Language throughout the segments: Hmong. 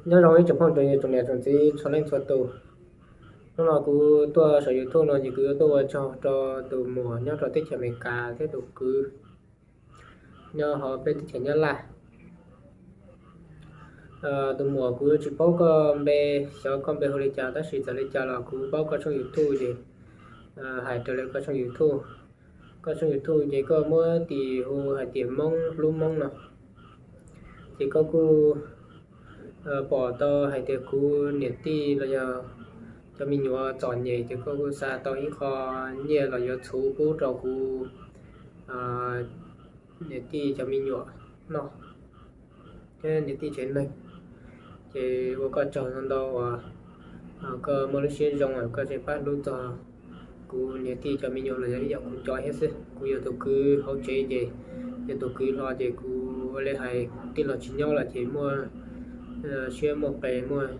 Nyob zoo ib tsoom phooj ywg, tsoom niam tsoom txiv txhua leej txhua tus. Hnub no kuv tuaj saum YouTube no ces kuv yuav tuaj ua tsaug rau tus muam nyob rau teb chaws Amelikas thiab tus kwv nyob hauv peb teb chaws Nyab Laj. Tus muam, kuv tsis paub koj npe, xyov koj npe hu li cas, tab sis txawm li cas los kuv paub koj tshooj YouTube ces hais raws li koj tshooj YouTube. Koj tshooj YouTube ces koj muab tis hu hais tias Hmoob hlub Hmoob no. Ces koj kuj pom tau hais tias kuv niam tij los yog cov me nyuam txom nyem, ces koj kuj xa tau ib qho nyiaj los yuav txhuv pub rau kuv niam tij cov me nyuam noj thiab niam tij tsev neeg. Ces ua koj tsaug ntau ntau uas koj muaj lub siab zoo, koj tseem pab hlub txog kuv niam tij cov me nyuam los yog ib yam kuv cov thiab xwb. Kuv yog tus kwv hauv tsev ces, yog tus kwv hlo ces kuv ua li hais, tij laug tsis nyob lawm ces muaj siab muaj qe, muaj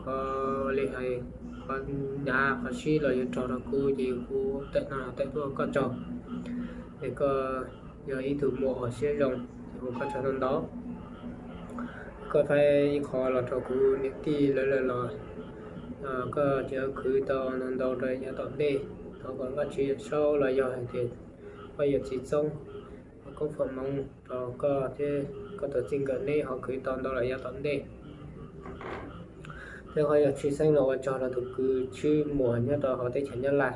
qhov li hais, qhov hnyav qhov sib los yuav raug rau kuv ces kuv tawm no tawm tuaj ua koj tsaug. Es koj yog ib tug muam uas siab zoo, ces ua koj tsaug ntau ntau. Koj faib ib qho los rau kuv niam tij lawv lawm los koj tseem khwv tau ntau ntau rau yav tom ntej. Thov kom Vajtswv Yawm Saub los yog hais tias Paj Yuam Txiv Txoob, koob foom hmoov rau koj thiab koj tus txij nkawm neb ho khwv tau ntau los yav tom ntej. Thiab qhov yog tshwj xeeb los ua tsaug rau tus kwv Tswb Muas nyob rau hauv teb chaws Nyab Laj.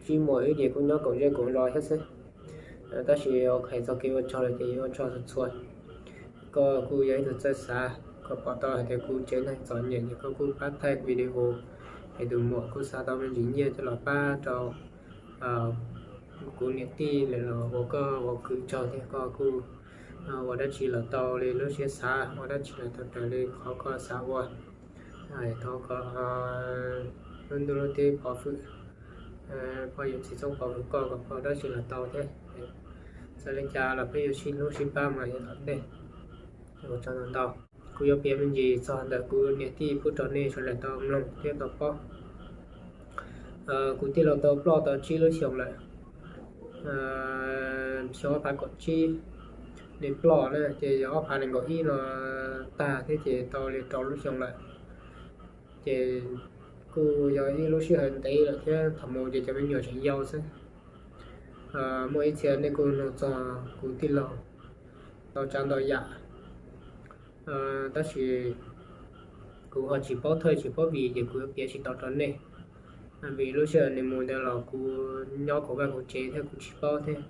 Tswb Muas wb ces kuj nyob koom zej koom zos thiab xwb, tab sis hais txog kev ua tsaug lawm ces yuav ua tsaug txhua txhua. Koj kuj yog ib tug txawj xav, koj pom tau hais tias kuv tsev neeg txom nyem ces koj kuj pab thaij video es tus muam kuj xa tau me ntsis nyiaj coj los pab rau kuv niam tij lawm los ua koj ua kwv tsaug thiab. Koj kuj ua dab tsi los tau li lub siab xav, ua dab tsi los tau raws li qhov koj xav ua. Thov kom lub ntuj lub teb pov hwm, Paj Yuam Txiv Txoob pov hwm koj kom koj ua dab tsi los tau thiab. Txawm li cas los peb yuav sib hlub sib pab mus yav tom ntej. Ua tsaug ntau ntau. Kuv yuav piav me ntsis txog ntawm kuv niam tij pub rau nej sawv daws tau mloog thiab tau paub. Kuv tij laug tau ploj tau tsib lub xyoos lawm. Xyoo ob phav kaum tsib nws ploj na, ces yog ob phav nees nkaum ib no tag thiab ces tau li rau lub xyoo lawm. Ces kuj yog ib lub sij hawm ntev lawm thiab, thaum mus ces cov me nyuam tseem yau xwb. Muaj ib txhia nej kuj nug txog kuv tij laug ntau tsav ntau yam, tab sis kuv ho tsis paub thawj tsis paub vim ces kuv piav tsis tau rau nej. Vim lub sij hawm nws mus ntawd los kuv nyob kuv vaj kuv tsev thiab kuv tsis paub thiab,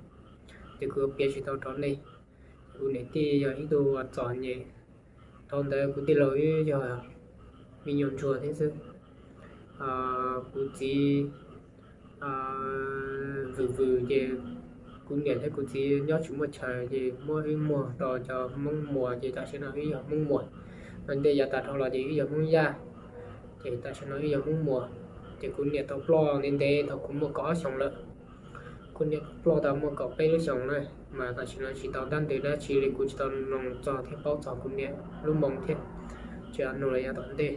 ces kuv piav tsis tau rau nej. Kuv niam tij yog ib tug txom nyem. Thaum ntawd kuv tij laug wb yog me nyuam ntsuag thiab xwb. Kuv txiv vwm vwm ces kuv niam thiab kuv txiv nyob tsis muaj chaw ces muab wb muag rau cov Hmoob Muas, ces tam sim no wb yog Hmoob Muas. Ua ntej yav tas dhau los ces wb yog Hmoob Yaj, ces tam sim no wb yog Hmoob Muas. Ces kuv niam tau ploj ntev ntev thaum kuv muaj kaum ob xyoos lawm. Kuv niam ploj tau muaj kaum peb lub xyoos na, mas tam sim no tsis tau ntab ntws dab tsi li, kuv tsis tau mloog txog thiab paub txog kuv niam lub moo thiab, tsis nug los yav tom ntej.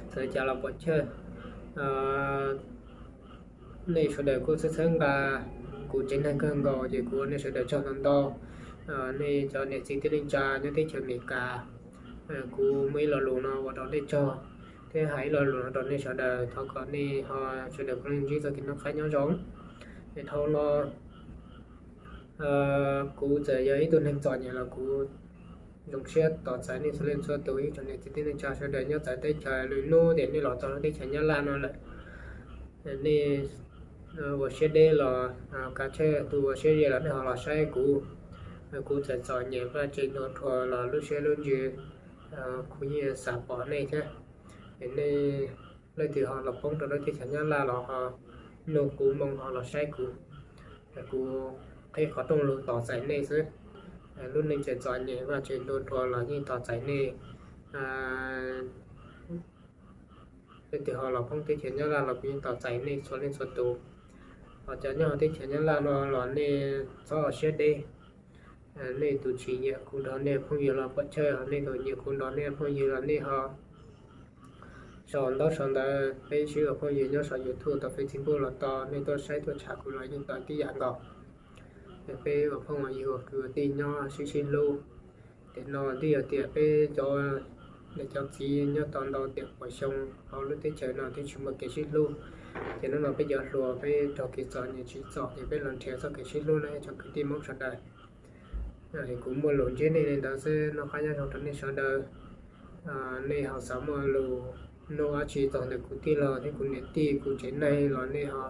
Txawm li cas los puas chawj, nej sawv daws kuj txhawb txhawb nqa kuv tsev neeg kawg nkaus, ces kuv ua nej sawv daws tsaug ntau ntau. Nej cov niam txiv tij neej tsa nyob teb chaws Amelikas, kuv muaj ib lo lus no ua rau nej tsaug, thiab hais ib lo lus no rau nej sawv daws, thov kom nej ho sawv daws puav leej ntsib txoj kev noj qab nyob zoo. Es dhau no kuv txawm yog ib tug neeg txom nyem los kuv zoo siab tos txais nej txhua leej txhua tus, ib tsoom niam txiv tij neej tsa sawv daws nyob txawv teb chaws. Lwm hnub tias nej los txog lub teb chaws Nyab Laj no lawm, nej ua siab deb los kav tsij, tus ua siab ze los nej ho los saib kuv. Kuv txawm txom nyem vaj tse ntuag rhuav los lub siab lub ntsws kuv yeej xav pom nej thiab. Es nej leej twg ho los poob rau lub teb chaws Nyab Laj los ho nug kuv moo ho los saib kuv. Kuv qhib qhov rooj lug tos txais nej xwb. Lub neej tseem txom nyem vaj tse ntuag rhuav los yeej tos txais nej. Leej twg ho los poob teb chaws Nyab Laj los kuv yeej tos txais nej txhua leej txhua tus. Ho cov nyob hauv teb chaws Nyab Laj no los nej txhob ua siab deb. Nej tus tsis nyiam kuv nrog nej phooj ywg los puas chawj, ho nej tus nyiam kuv nrog nej phooj ywg los nej ho sau ntaub sau ntawv, peb sib ua phooj ywg nyob saum YouTube tau Facebook los tau, nej tuaj saib tuaj tsham kuv los yeej tau tib yam nkaus. Peb ua phooj ua ywg ua kwv ua tij nyob sib sib hlub, No twb yog tias peb cov niam cov txiv nyob tau ntau tiam pua xyoo hauv lub teb chaws no twb tsis muaj kev sib hlub, ces hnub no peb cov hluas peb raug kev txom nyem tsim txom ces peb los nrhiav txoj kev sib hlub no ib tsoom kwv tij Hmoob sawv daws. Kuv muaj lus ntsib nej li ntawd xwb, noj qab nyob zoo rau nej sawv daws. Nej ho xav muaj lus nug dab tsi txog ntawm kuv tij laug thiab kuv niam tij kuv tsev neeg los nej ho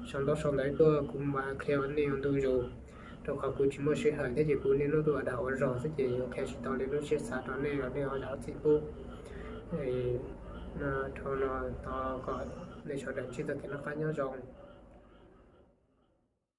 sau ntaub sau ntawv tuaj, kuv mam qhia nej ua ntu zus. Rau qhov kuv tsis muaj sij hawm thiab ces kuv niaj hnub tuaj ua dag ua zog xwb ces yuav qhia tsis tau li lub siab xav rau nej los nej ho zam txim pub. Dhau no thov kom nej sawv daws ntsib txoj kev noj qab nyob zoo.